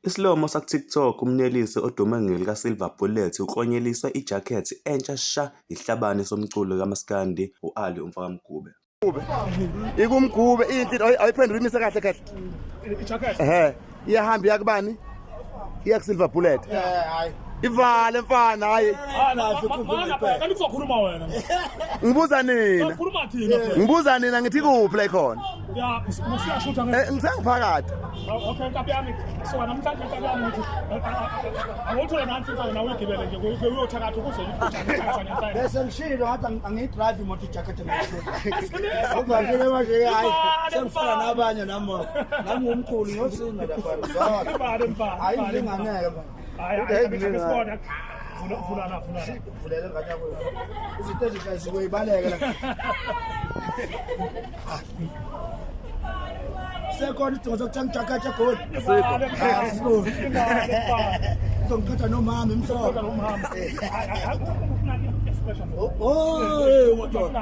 Isilomo sakuTikTok uMnelisi odume ngelikaSilver Bullet uklonyeliswe ijakhethi entsha sha yihlabane somculo kamaskandi u-Ali uMfakaMgube. Ikumgube inhli ayiphendula imise kahle kahle. Ehhe iyahamba iya kubani? Iya kuSilver Bullet. Ivale mfana hayi. Kanti uzokhuluma wena. Ngibuza nina. Khuluma thina. Ngibuza nina ngithi kuphi la ikhona? Ya, usiyashutha nge. Eh ngisengiphakathi. Okay, nkabi yami. So namhlanje nkabi yami uthi awuthole nansi mfana nawe uyigibele nje uyothakatha ukuze uthakatha ngempela. Bese ngishilo ngathi angiyidrive imoto ijacket engayisho. Manje hayi sengifana nabanye nami. Nami ngumkhulu ngiyosinda lapha. Ibale mfana. Hayi nginganeke mfana. Hayi, hayi, sibona. Vula vula la, vula la. Vulele ngane yakho. Izinto ezihlaziwe ibaleke la. Sekhona isidingo sokuthenga ijacket egoli. Asikho. Uzongithatha nomama emhlophe. Umama. Hayi, hayi, Oh, hey, madoda.